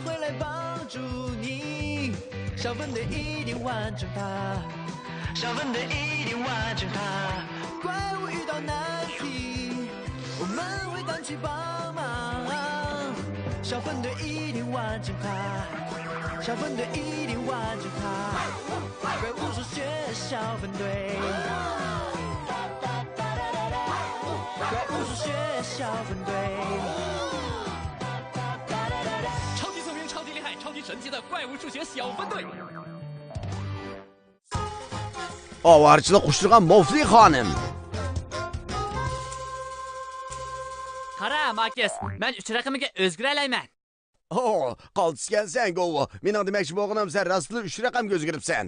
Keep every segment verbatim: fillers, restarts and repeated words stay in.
会来帮助你，小分队一定完成它，小分队一定完成它。怪物遇到难题，我们会赶去帮忙，小分队一定完成它，小分队一定完成它。怪物书学小分队，怪物书学小分队。 超级聪明，超级厉害，超级神奇的怪物数学小分队。 ئاۋارىچىلىق ئۇچرىغان موفلى خانىم. قارا، ماكىس، مەن ئۈچ رەقىمگە ئۆزگىرەلەيمەن. ئو، قالتىسكەنسەن، گوۋۇ. مېنىڭ دېمەكچى بولغىنىم، سەن راستلا ئۈچ رەقەمگە ئۆزگىرىپسەن.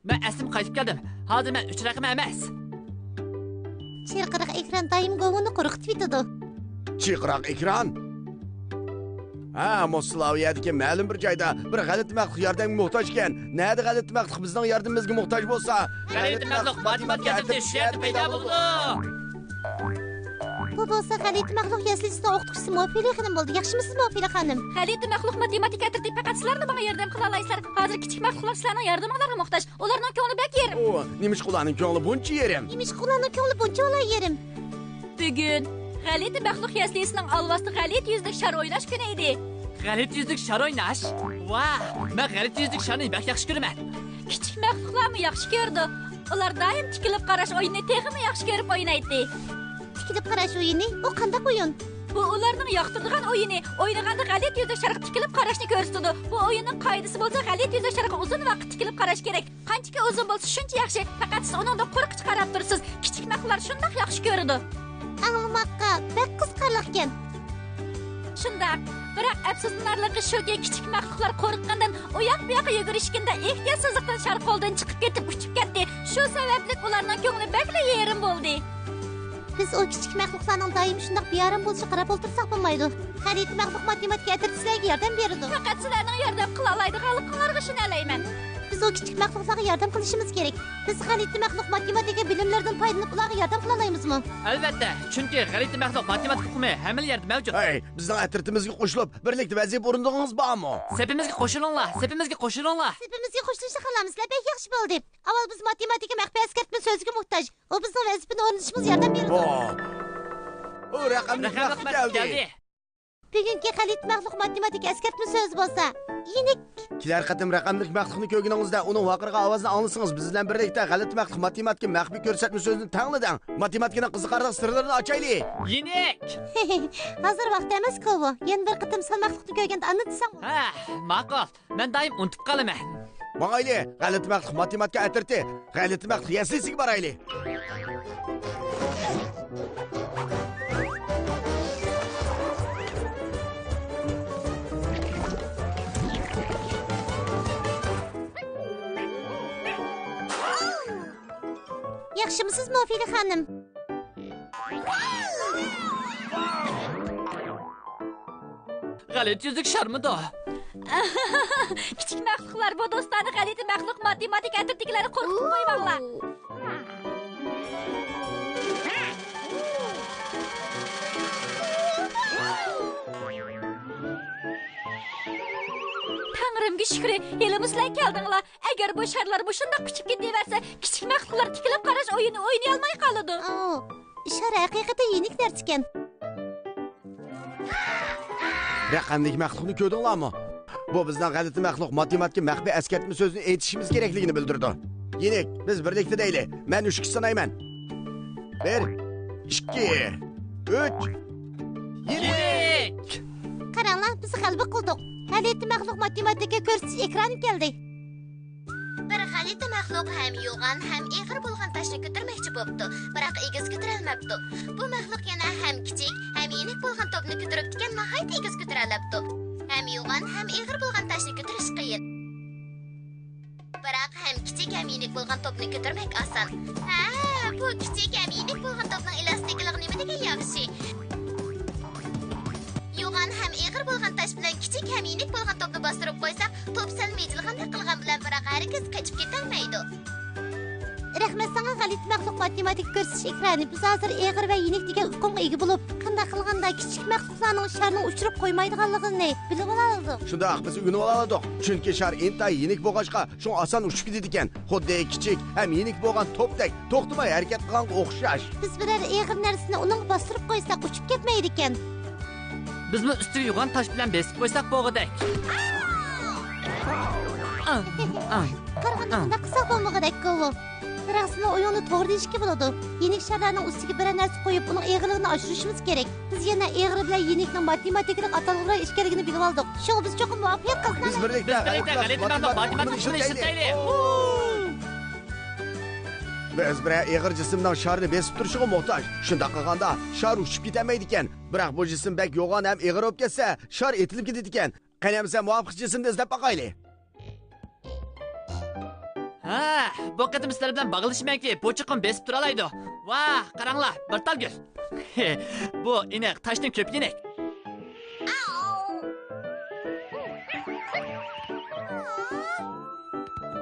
مەن ئەسلىمگە قايتىپ كەلدىم. ھازىر مەن ئۈچ رەقەم ئەمەس. چىرقىراق ئېكران دائىم گوۋۇنى قورقۇتۇۋېتىدۇ. چىرقىراق ئېكران؟ ھە، موسلاۋىيەدىكى مەلۇم بىر جايدا بىر غەلىتە مەخلۇق ياردەمگە موھتاج ئىكەن. نەدە غەلىتە مەخلۇق بىزنىڭ ياردىمىمىزگە موھتاج بولسا، غەلىتە مەخلۇق ماتېماتىكا ئەترىتى شۇ يەردە پەيدا بولىدۇ. بۇ بولسا غەلىتە مەخلۇق يەسلىسىنىڭ ئوقۇتقۇچىسى موفىلى خېنىم بولدى. ياخشىمۇسىز، موفىلى خانىم؟ غەلىتە مەخلۇق ماتېماتىكا ئەترىتى پەقەت سىلەرلا ماڭا ياردەم قىلالايسىلەر. ھازىر كىچىك مەخلۇقلار سىلەرنىڭ ياردىمىڭلارغا موھتاج. ئۇلارنىڭ كۆڭلى بەك يېرىم. ئۇ، نېمىشقا ئۇلارنىڭ كۆڭلى بۇنچە يېرىم؟ نېمىشقا ئۇلارنىڭ كۆڭلى بۇنچىۋالا يېرىم؟ بۈگۈن غەلىتە مەخلۇق يەسلىسىنىڭ ئالۋاستى غەلىتە يۈزلۈك شار ئويناش كۈنى ئىدى. غەلىتە يۈزلۈك شار ئويناش؟ ۋاھ، مەن غەلىتە يۈزلۈك شارنى بەك ياخشى كۆرىمەن. كىچىك مەخلۇقلارمۇ ياخشى كۆرىدۇ. ئۇلار دائىم تىكىلىپ قاراش ئويۇنىنى تېخىمۇ ياخشى كۆرۈپ ئوينايتتى. تىكىلىپ قاراش ئويۇنى؟ ئۇ قانداق ئويۇن؟ بۇ ئۇلارنىڭ ياقتۇرىدىغان ئويۇنى. ئوينىغاندا غەلىتە يۈزلۈك شارغا تىكىلىپ قاراشنى كۆرسىتىدۇ. بۇ ئويۇننىڭ قائىدىسى بولسا غەلىتە يۈزلۈك شارغا ئۇزۇن ۋاقىت تىكىلىپ قاراش كېرەك. قانچىكى ئۇزۇن بولسا، شۇنچە ياخشى. پەقەت سىز ئۇنىڭدىن قورقۇچە قاراپ تۇرىسىز. كىچىك مەخلۇقلار شۇنداق ياخشى كۆرىدۇ. ئاڭلىماققا بەك قىزىقارلىق ئىكەن. شۇنداق. بىراق ئەپسۇسلىنارلىقى شۇكى، كىچىك مەخلۇقلار قورققىنىدىن ئۇياق-بۇياققا يۈگۈرۈشكىنىدە ئېھتىياتسىزلىقتىن شار قولدىن چىقىپ كېتىپ ئۇچۇپ كەتتى. شۇ سەۋەبلىك ئۇلارنىڭ كۆڭلى بەكلا يېرىم بولدى. بىز ئۇ كىچىك مەخلۇقلارنىڭ دائىم شۇنداق بىئارام بولۇشىغا قاراپ ئولتۇرساق بولمايدۇ. غەلىتە مەخلۇق ماتېماتىكا ئەترىتى سىلەرگە ياردەم بېرىدۇ. پەقەت سىلەرنىڭ ياردەم قىلالايدىغانلىقىڭلارغا ئىشىنەلەيمەن. بىز ئۇ كىچىك مەخلۇقلارغا ياردەم قىلىشىمىز كېرەك. بىز غەلىتە مەخلۇق ماتېماتىكا بىلىملىرىدىن پايدىلىنىپ ئۇلارغا ياردەم قىلالايمىزمۇ؟ ئەلۋەتتە، چۈنكى غەلىتە مەخلۇق ماتېماتىكا ئۇقۇمى ھەممىلا يەردە مەۋجۇت. ھەي، بىزنىڭ ئەترىتىمىزگە قوشۇلۇپ، بىرلىكتە ۋەزىپە ئورۇندىغىڭىز بارمۇ؟ سېپىمىزگە قوشۇلۇڭلار، سېپىمىزگە قوشۇلۇڭلار. سېپىمىزگە قوشۇلۇشنى خالامسىلەر؟ بەك ياخشى بولدى. ئاۋۋال بىز ماتېماتىكا مەخپىي ئەسكەرتمە سۆزىگە موھتاج. ئۇ بىزنىڭ ۋەزىپىنى ئورۇندىشىمىزغا ياردەم بېرىدۇ. ئۇ رەقەملىك مەخپىي كەلدى. بۈگۈنكى غەلىتە مەخلۇق ماتېماتىكا ئەسكەرتمە سۆزى بولسا، يېنىك. كېلەر قېتىم رەقەملىك مەخلۇقنى كۆرگىنىڭىزدە، ئۇنىڭ ۋارقىرىغان ئاۋازىنى ئاڭلىسىڭىز، بىز بىلەن بىرلىكتە غەلىتە مەخلۇق ماتېماتىكا مەخپىي كۆرسەتمە سۆزىنى تەڭلىدىڭ. ماتېماتىكىنىڭ قىزىقارلىق سىرلىرىنى ئاچايلى. يېنىك! ھازىر ۋاقتى ئەمەس، كوۋو. يەنە بىر قېتىم سان مەخلۇقنى كۆرگەندە ئاندىن دېسەڭ بولىدۇ. ھە، ماقۇل. مەن دائىم ئۇنتۇپ قالىمەن. ماڭايلى، غەلىتە مەخلۇق ماتېماتىكا ئەترىتى، غەلىتە مەخلۇق يەسلىسىگە بارايلى. ياخشىمۇسىز، موفىلى خانىم؟ غەلىتە يۈزلۈك شارمىدۇ؟ كىچىك مەخلۇقلار، بۇ دوستانە غەلىتە مەخلۇق ماتېماتىكا ئەترىتىدىكىلەرنى قورقۇتۇپ قويماڭلار. تەڭرىمگە شۈكرى، ھېلىمۇ سىلەر كەلدىڭلار. ئەگەر بۇ شارلار مۇشۇنداق ئۇچۇپ كېتىۋەرسە، كىچىك مەخلۇقلار تىكىلىپ قاراش ئويۇنى ئوينىيالماي قالىدۇ. ئاۋۇ، شار ھەقىقەتەن يېنىك نەرسىكەن. رەقەملىك مەخلۇقنى كۆردۈڭلارمۇ؟ بۇ بىزنىڭ غەلىتە مەخلۇق ماتېماتىكا مەخپىي ئەسكەرتمە سۆزىنى ئېيتىشىمىز كېرەكلىكىنى بىلدۈرىدۇ. يېنىك، بىز بىرلىكتە دەيلى. مەن ئۈچكىچە سانايمەن. بىر، ئىككى، ئۈچ. يېنىك! قاراڭلار، بىز غەلىبە قىلدۇق. غەلىتە مەخلۇق ماتېماتىكا كۆرسىتىش ئېكرانى كەلدى. بىر غەلىتە مەخلۇق ھەم يوغان، ھەم ئېغىر بولغان تاشنى كۆتۈرمەكچى بوپتۇ، بىراق ئېگىز كۆتۈرەلمەپتۇ. بۇ مەخلۇق يەنە ھەم كىچىك، ھەم يېنىك بولغان توپنى كۆتۈرۈپتىكەن، ناھايىتى ئېگىز كۆتۈرەلەپتۇ. ھەم يوغان، ھەم ئېغىر بولغان تاشنى كۆتۈرۈش قىيىن. بىراق ھەم كىچىك، ھەم يېنىك بولغان توپنى كۆتۈرمەك ئاسان. ھە، بۇ كىچىك ھەم يېنىك بولغان توپنىڭ ئېلاستىكلىقى نېمە دېگەن ياخشى! يوغان ھەم ئېغىر بولغان تاش بىلەن كىچىك ھەم يېنىك بولغان توپنى باستۇرۇپ قويساق، توپ سەل مىجىلغاندەك قىلغان بىلەن، بىراق ھەرگىز قېچىپ كېتەلمەيدۇ. رەھمەت ساڭا، غەلىتە مەخلۇق ماتېماتىكا كۆرسىتىش ئېكرانى. بىز ھازىر ئېغىر ۋە يېنىك دېگەن ئۇقۇمغا ئىگە بولۇپ، قانداق قىلغاندا كىچىك مەخلۇقلارنىڭ شارنى ئۇچۇرۇپ قويمايدىغانلىقىنى بىلىۋالالىدۇق. شۇنداق، بىز ئۆگىنىۋالالىدۇق. چۈنكى شار ئىنتايىن يېنىك بولغاچقا، شۇڭا ئاسان ئۇچۇپ كېتىدىكەن. خۇددى كىچىك ھەم يېنىك بولغان توپتەك توختىماي ھەرىكەت قىلغانغا ئوخشاش. بىز بىرەر ئېغىر نەرسىنى ئۇنىڭغا باستۇرۇپ قويساق، ئۇچۇپ كەتمەيدىكەن. بىزمۇ ئۈستىگە يوغان تاش بىلەن بېسىپ قويساق بولغۇدەك. ئاھ، ئاھ. قارىغاندا ئاھ. بۇنداق قىلساق بولمىغۇدەك، گوۋۇ. بىراق سېنىڭ ئويۇڭنى توغرا دېيىشكە بولىدۇ. يېنىك شارلارنىڭ ئۈستىگە بىرەر نەرسە قويۇپ، ئۇنىڭ ئېغىرلىقىنى ئاشۇرۇشىمىز كېرەك. بىز يەنە ئېغىر بىلەن يېنىكنىڭ ماتېماتىكىلىق ئاتالغۇلار ئىكەنلىكىنى بىلىۋالدۇق. شۇڭا بىز چوقۇم مۇۋەپپەقىيەت قازىنىمىز. بىز بىرلىكتە غەلىتە مەخلۇق ماتېماتىكىسىنى ئىشلىتەيلى. بىز بىرەر ئېغىر جىسىمنىڭ شارنى بېسىپ تۇرۇشىغا موھتاج. شۇنداق قىلغاندا شار ئۇچۇپ كېتەلمەيدىكەن. بىراق بۇ جىسىم بەك يوغان ھەم ئېغىر بولۇپ كەتسە، شار ئېتىلىپ كېتىدىكەن. قېنى ئەمىسە مۇۋاپىق جىسىمنى ئىزدەپ باقايلى. ھە، بۇ قېتىم سىلەر بىلەن باغلىشىمەنكى، بۇ چوقۇم بېسىپ تۇرالايدۇ. ۋاھ، قاراڭلار، بىر تال گۈل. بۇ ئېنىق، تاشتىن كۆپ يېنىك.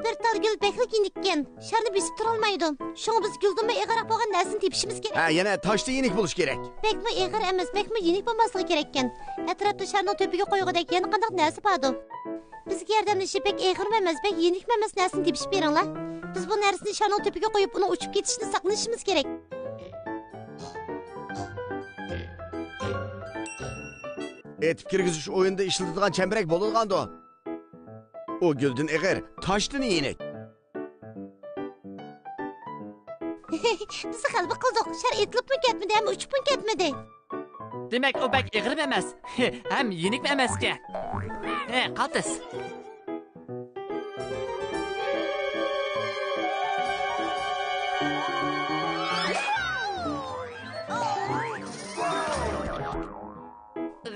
بىر تال گۈل بەكلا يېنىككەن، شارنى بېسىپ تۇرالمايدۇ. شۇڭا بىز گۈلدىنمۇ ئېغىرراق بولغان نەرسىنى تېپىشىمىز كېرەك. ھە، يەنە تاشتىن يېنىك بولۇشى كېرەك. بەكمۇ ئېغىر ئەمەس، بەكمۇ يېنىك بولماسلىقى كېرەككەن. ئەتراپتا شارنىڭ تۆپىگە قويغۇدەك يەنە قانداق نەرسە باردۇ؟ بىزگە ياردەملىشىپ، بەك ئېغىرمۇ ئەمەس، بەك يېنىكمۇ ئەمەس نەرسىنى تېپىشىپ بېرىڭلار. بىز بۇ نەرسىنى شارنىڭ تۆپىگە قويۇپ، ئۇنىڭ ئۇچۇپ كېتىشىدىن ساقلىنىشىمىز كېرەك. ئېتىپ كىرگۈزۈش ئويۇنىدا ئىشلىتىدىغان چەمبىرەك بولىدىغاندۇ؟ ئۇ گۈلدىن ئېغىر، تاشتىن يېنىك. بىز غەلىبە قىلدۇق. شار ئېتىلىپمۇ كەتمىدى، ھەم ئۇچۇپمۇ كەتمىدى. دېمەك، ئۇ بەك ئېغىرمۇ ئەمەس، ھەم يېنىكمۇ ئەمەسكەن. ھە، قالتىس.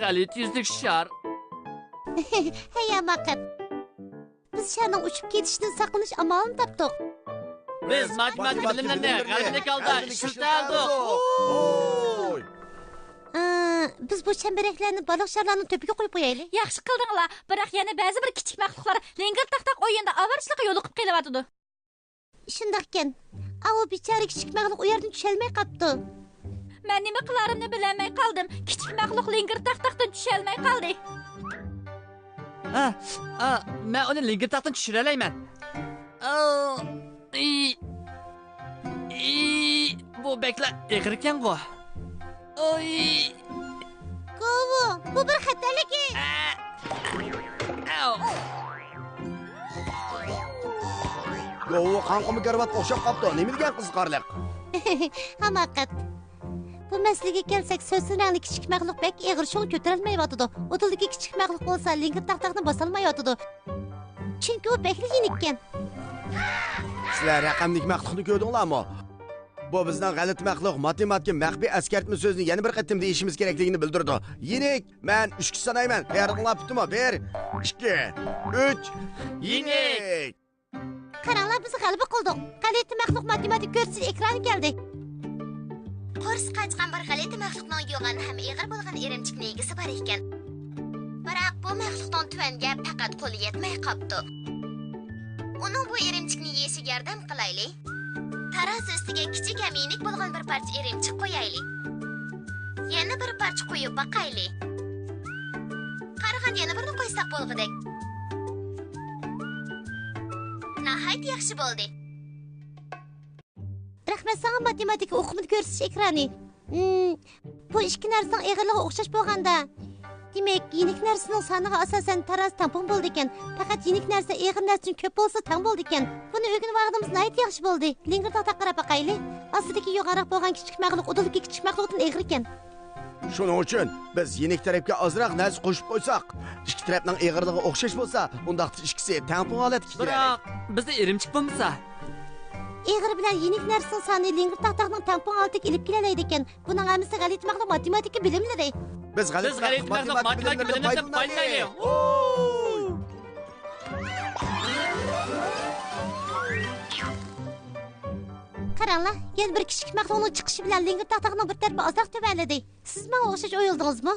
غەلىتە يۈزلۈك شار. ھەي، ھاماقەت. بىز شارنىڭ ئۇچۇپ كېتىشىدىن ساقلىنىش ئامالىنى تاپتۇق. بىز ماتېماتىكا بىلىملىرىنى غەلىبىلىك ھالدا ئىشلىتەلىدۇق. ئى، بىز بۇ چەمبىرەكلەرنى بالىلىق شارلارنىڭ تۆپىگە قويۇپ قويايلى. ياخشى قىلدىڭلار، بىراق يەنە بەزى بىر كىچىك مەخلۇقلار لىڭگىر تاختاق ئويۇنىدا ئاۋارىچىلىكقا يولۇقۇپ قېلىۋاتىدۇ. شۇنداقكەن. ئاۋۇ بىچارە كىچىك مەخلۇق ئۇ يەردىن چۈشەلمەي قاپتۇ. مەن نېمە قىلارىمنى بىلەلمەي قالدىم. كىچىك مەخلۇق لىڭگىر تاختاقتىن چۈشەلمەي قالدى. ھە، ھە، مەن ئۇنى لىڭگىر تاختىن چۈشۈرەلەيمەن. ئاۋ، ئى، ئى، بۇ بەكلا ئېغىركەنغۇ. ئاي. گوۋۇ، بۇ بىر خەتەرلىك ئىش. ئە. ئەۋ. گوۋۇ قاڭقىما كارىۋاتقا ئوخشاپ قاپتۇ. نېمە دېگەن قىزىقارلىق؟ ھاماقەت. بۇ مەسىلىگە كەلسەك، سۆسۈن رەڭلىك كىچىك مەخلۇق بەك ئېغىر، شۇڭا كۆتۈرەلمەيۋاتىدۇ. ئۇدۇلدىكى كىچىك مەخلۇق بولسا لىڭگىر تاختاقنى باسالمايۋاتىدۇ. چۈنكى ئۇ بەكلا يېنىككەن. سىلەر رەقەملىك مەخلۇقنى كۆردۈڭلارمۇ؟ بۇ بىزنىڭ غەلىتە مەخلۇق ماتېماتىكا مەخپىي ئەسكەرتمە سۆزىنى يەنە بىر قېتىم دېيىشىمىز كېرەكلىكىنى بىلدۈردى. يېنىك! مەن ئۈچكىچە سانايمەن. تەييارلىقىڭلار پۈتتىمۇ؟ بىر، ئىككى، ئۈچ. يېنىك! قاراڭلار، بىز غەلىبە قىلدۇق. غەلىتە مەخلۇق ماتېماتىكا كۆرسىتىش ئېكرانى كەلدى. قورسىقى ئاچقان بىر غەلىتە مەخلۇقنىڭ يوغان ھەم ئېغىر بولغان ئىرىمچىكنىڭ ئىگىسى بار ئىكەن. بىراق بۇ مەخلۇقنىڭ تۆۋەنگە پەقەت قولى يەتمەي قاپتۇ. ئۇنىڭ بۇ ئىرىمچىكنى يېيىشىگە ياردەم قىلايلى. تارازا ئۈستىگە كىچىك ھەم يېنىك بولغان بىر پارچە ئىرىمچىك قويايلى. يەنە بىر پارچە قويۇپ باقايلى. قارىغاندا يەنە بىرنى قويساق بولغۇدەك. ناھايىتى ياخشى بولدى. رەھمەت ساڭا، ماتېماتىكا ئۇقۇمىنى كۆرسىتىش ئېكرانى. ھىم، بۇ ئىككى نەرسىنىڭ ئېغىرلىقى ئوخشاش بولغاندا، دېمەك، يېنىك نەرسىنىڭ سانىغا ئاساسەن تارازا تەڭپۇڭ بولىدىكەن. پەقەت يېنىك نەرسە ئېغىر نەرسىدىن كۆپ بولسا تەڭ بولىدىكەن. بۇنى ئۆگىنىۋالغىنىمىز ناھايىتى ياخشى بولدى. لىڭگىر تاختاققا قاراپ باقايلى. ئاستىدىكى يوغانراق بولغان كىچىك مەخلۇق ئۇدۇلدىكى كىچىك مەخلۇقتىن ئېغىركەن. شۇنىڭ ئۈچۈن بىز يېنىك تەرەپكە ئازراق نەرسە قوشۇپ قويساق، ئىككى تەرەپنىڭ ئېغىرلىقى ئوخشاش بولسا، ئۇنداقتا ئىككىسى تەڭپۇڭ ھالەتكە كېلەر. بىراق، بىزدە ئىرىمچىك بولمىسا؟ ئېغىر بىلەن يېنىك نەرسىنىڭ سانى لىڭگىر تاختاقنىڭ تەڭپۇڭ ھالىتىگە ئېلىپ كېلەلەيدىكەن. بۇنىڭ ھەممىسى غەلىتە مەخلۇق ماتېماتىكا بىلىملىرى. بىز غەلىتە مەخلۇق ماتېماتىكا بىلىملىرىدىن پايدىلىنايلى. قاراڭلار، يەنە بىر كىچىك مەخلۇقنىڭ چىقىشى بىلەن لىڭگىر تاختاقنىڭ بىر تەرىپى ئازراق تۆۋەنلىدى. سىز ماڭا ئوخشاش ئويلىدىڭىزمۇ؟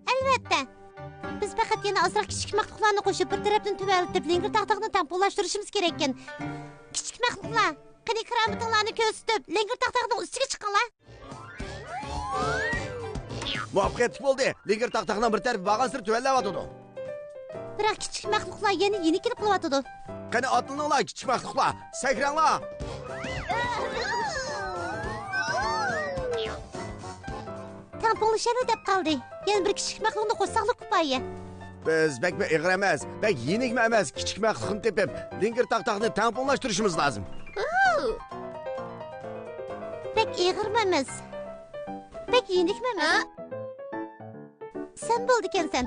ئەلۋەتتە. بىز پەقەت يەنە ئازراق كىچىك مەخلۇقلارنى قوشۇپ، بىر تەرەپتىن تۆۋەنلىتىپ، لىڭگىر تاختاقنى تەڭپۇڭلاشتۇرۇشىمىز كېرەككەن. كىچىك مەخلۇقلار، قېنى، كارامىتىڭلارنى كۆرسىتىپ، لىڭگىر تاق-تاقنىڭ ئۈستىگە چىقىڭلار. مۇۋەپپەقىيەتلىك بولدى. لىڭگىر تاق-تاقنىڭ بىر تەرىپى بارغانسېرى تۆۋەنلەۋاتىدۇ. بىراق كىچىك مەخلۇقلار يەنە يېنىكىلىپ قېلىۋاتىدۇ. قېنى، ئاتلىنىڭلار، كىچىك مەخلۇقلار، سەكرەڭلار! تەڭپۇڭلىشايلى دەپ قالدى. يەنە بىر كىچىك مەخلۇقنى قوشساقلا كۇپايە. بىز بەكمۇ ئېغىر ئەمەس، بەك يېنىكمۇ ئەمەس، كىچىك مەخلۇقنى تېپىپ، لىڭگىر تاق-تاقنى تەڭپۇڭلاشتۇرۇشىمىز لازىم. بەك ئېغىرمۇ ئەمەس، بەك يېنىكمۇ ئەمەس. سەن بولىدىكەنسەن.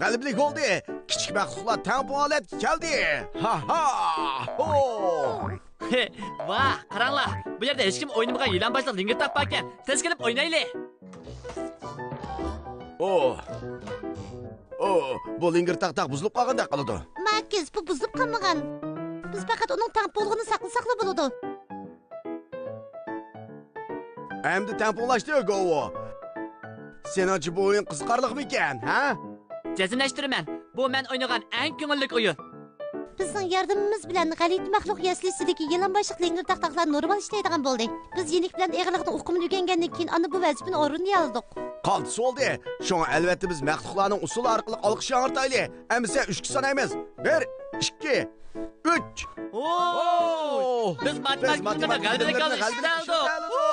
غەلىبىلىك بولدى. كىچىك مەخلۇقلار تەڭپۇڭ ھالەتكە كەلدى. ھا ھا! ھو! ۋاھ، قاراڭلار، بۇ يەردە ھېچكىم ئوينىمىغان يىلان باشلىق لىڭگىر تاق باركەن. تېز كېلىپ ئوينايلى. ئو! ئو! بۇ لىڭگىر تاق-تاق بۇزۇلۇپ قالغاندەك قىلىدۇ. ماكىس، بۇ بۇزۇلۇپ قالمىغان. بىز پەقەت ئۇنىڭ تەڭپۇڭلۇقىنى ساقلىساقلا بولىدۇ. ئەمدى تەڭپۇڭلاشتى، گوۋۇ. سېنىڭچە بۇ ئويۇن قىزىقارلىقمىكەن، ھە؟ جەزملەشتۈرىمەن، بۇ مەن ئوينىغان ئەڭ كۆڭۈللۈك ئويۇن. بىزنىڭ ياردىمىمىز بىلەن غەلىتە مەخلۇق يەسلىسىدىكى يىلان باشلىق لىڭگىر تاق-تاقلار نورمال ئىشلەيدىغان بولدى. بىز يېنىك بىلەن ئېغىرلىقنىڭ ئۇقۇمىنى ئۆگەنگەندىن كېيىن ئاندىن بۇ ۋەزىپىنى ئورۇندىيالىدۇق. قالتىس بولدى. شۇڭا ئەلۋەتتە بىز مەخلۇقلارنىڭ ئۇسسۇلى ئارقىلىق ئالقىش ياڭرىتايلى. ئەمىسە ئۈچكە سانايمىز. بىر، ئىككى، ئۈچ. ئوو! بىز ماتېماتىكا بىلىملىرىنى غەلىبىلىك ئالىشنى ئالدۇق.